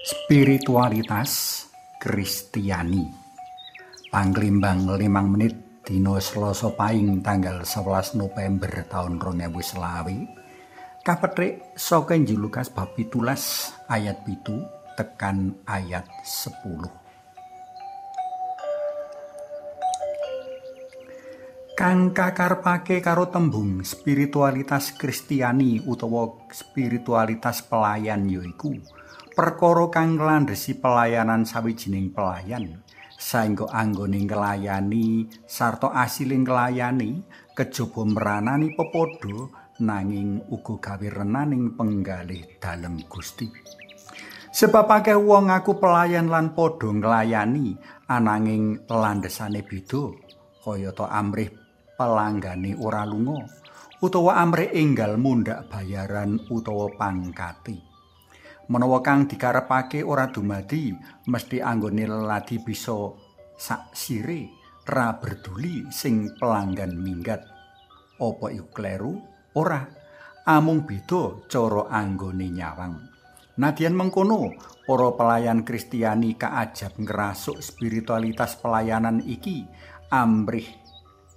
Spiritualitas Kristiani. Panglimbang 5 menit dina Selasa Paing tanggal 11 November taun 2020. Kapethik saka Injil Lukas bab 17 ayat 7 tekan ayat 10. Kang kakarepake karo tembung spiritualitas Kristiani utawa spiritualitas pelayan yaiku perkara kang nglandhesi pelayanan sawijining pelayan saengga anggone nglayani sarta asile nglayani kejaba meranani pepadha nanging uga gawe renaning penggalih dalem Gusti. Sebab akeh wong ngaku pelayan lan padha nglayani ananging landhesane beda, kayata amrih pelanggane ora lunga utawa amrih enggal mundhak bayaran utawa pangkate. Menawa kang dikarepake ora dumadi, mesti anggone leladi bisa saksire ra berduli sing pelanggan minggat. Apa iku kleru? Ora. Amung beda cara anggone nyawang. Nadyan mengkono, para pelayan Kristiani kaajab ngrasuk spiritualitas pelayanan iki amrih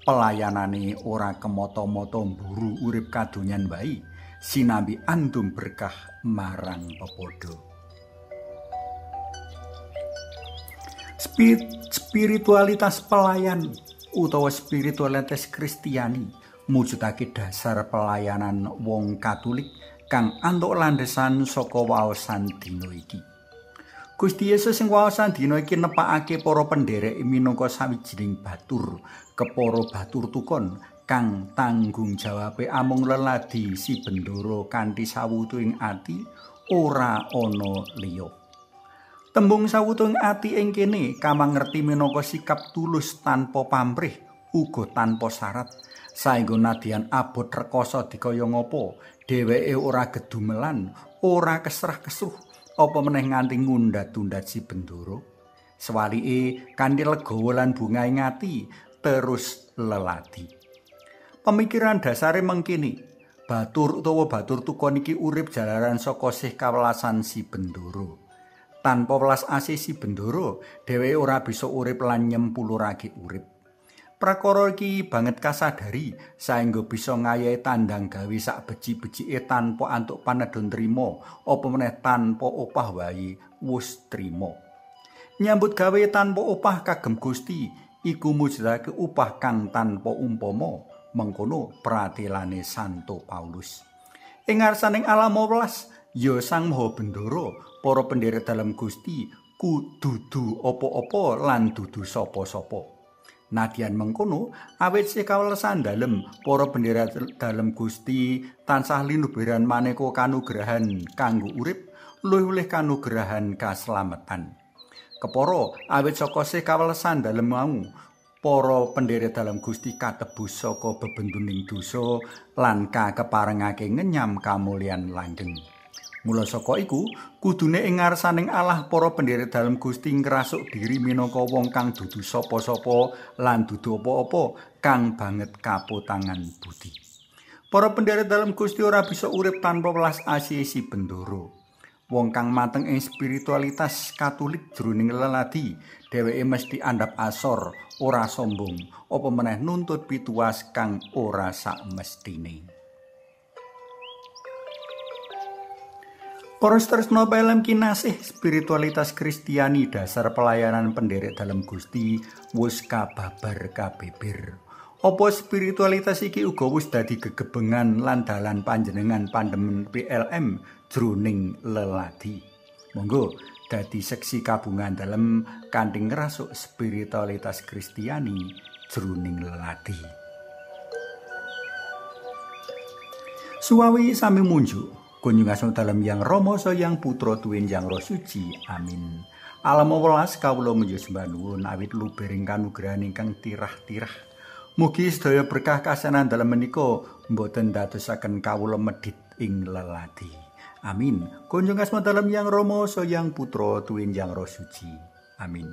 pelayanane ora kemoto-moto mburu urip kadonyan wae, sinambi andum berkah marang pepadha. Spiritualitas pelayan utawa spiritualitas Kristiani mujudake dasar pelayanan wong Katolik kang antuk landhesan saka waosan dina iki. Gusti Yesus sing waosan dina iki nepakake para pendherek minangka sawijining batur kepara batur tukon kang tanggung jawabe amung leladi si bendoro kanthi sawutuing ati ora ana liya. Tembung sawutuing ati ing kene kamangerti minangka sikap tulus tanpa pamrih uga tanpa syarat, saengga nadyan abot rekoso dikaya ngapa dheweke ora gedumelan, ora kesrah-kesruh, apa meneh nganti ngundat-undat si bendoro. Sewalike kanthi legawa lan bungahing ati terus leladi. Pemikiran dasare mengkini, batur utawa batur tukon iki urip jalaran saka sih kawelasan si bendoro. Tanpa welas asih si bendoro, dheweke ora bisa urip lan nyempulurake urip. Prakara iki banget kasadari saengga bisa ngayahi tandang gawe sak beci-becike tanpa antuk panedhon trima, apa meneh tanpa opah wae wus trima. Nyambut gawe tanpa opah kagem Gusti iku mujudake upah kang tanpa umpama, mengkono pratelane Santo Paulus. Ing ngarsaning Allah welas ya Sang Maha Bendoro, para pendherek dalem Gusti kudu apa-apa lan dudu sapa-sapa. Nadyan mengkono, awit sih kawelasan dalem para bendera dalem Gusti tansah linuberan maneka kanugrahan kanggo urip luwih-luwih kanugrahan kaslametan. Kepara awit saka sih kawelasan dalem mau, para pendherek dalem Gusti katebus saka bebenduning dosa lan kakeparengake ngenyam kamulyan langgeng. Mula saka iku, kudune ing ngarsaning Allah para pendherek dalem Gusti ngrasuk diri minangka wong kang dudu sapa-sapa lan dudu apa-apa kang banget kapotangan budi. Para pendherek dalem Gusti ora bisa urip tanpa welas asih si bendoro. Wong kang mateng ing spiritualitas Katolik jroning leladi, dheweke mesti andhap asor, ora sombong, apa meneh nuntut pituwas kang ora sakmestine. Para tresna pelem kinasih, spiritualitas Kristiani dasar pelayanan pendherek dalem Gusti wis kababar kabeber. Apa spiritualitas iki uga wis dadi gegebengan lan dalan panjenengan pandemen PLM jroning leladi? Monggo dadi seksi kabungan dalem kanthi ngrasuk spiritualitas Kristiani jroning leladi. Suwawi sami munjuk. Kunjung asma dalem Yang Rama Sang Putra tuwin Yang Roh Suci. Amin. Alam welas kawula munjuk sembah nuwun awit lubering kanugrahan ingkang tirah-tirah. Mugi sedaya berkah kasanan dalem menika mboten dadosaken kawula medhit ing leladi. Amin. Kunjung asma dalem Yang Rama Sang Putra tuwin Yang Roh Suci. Amin.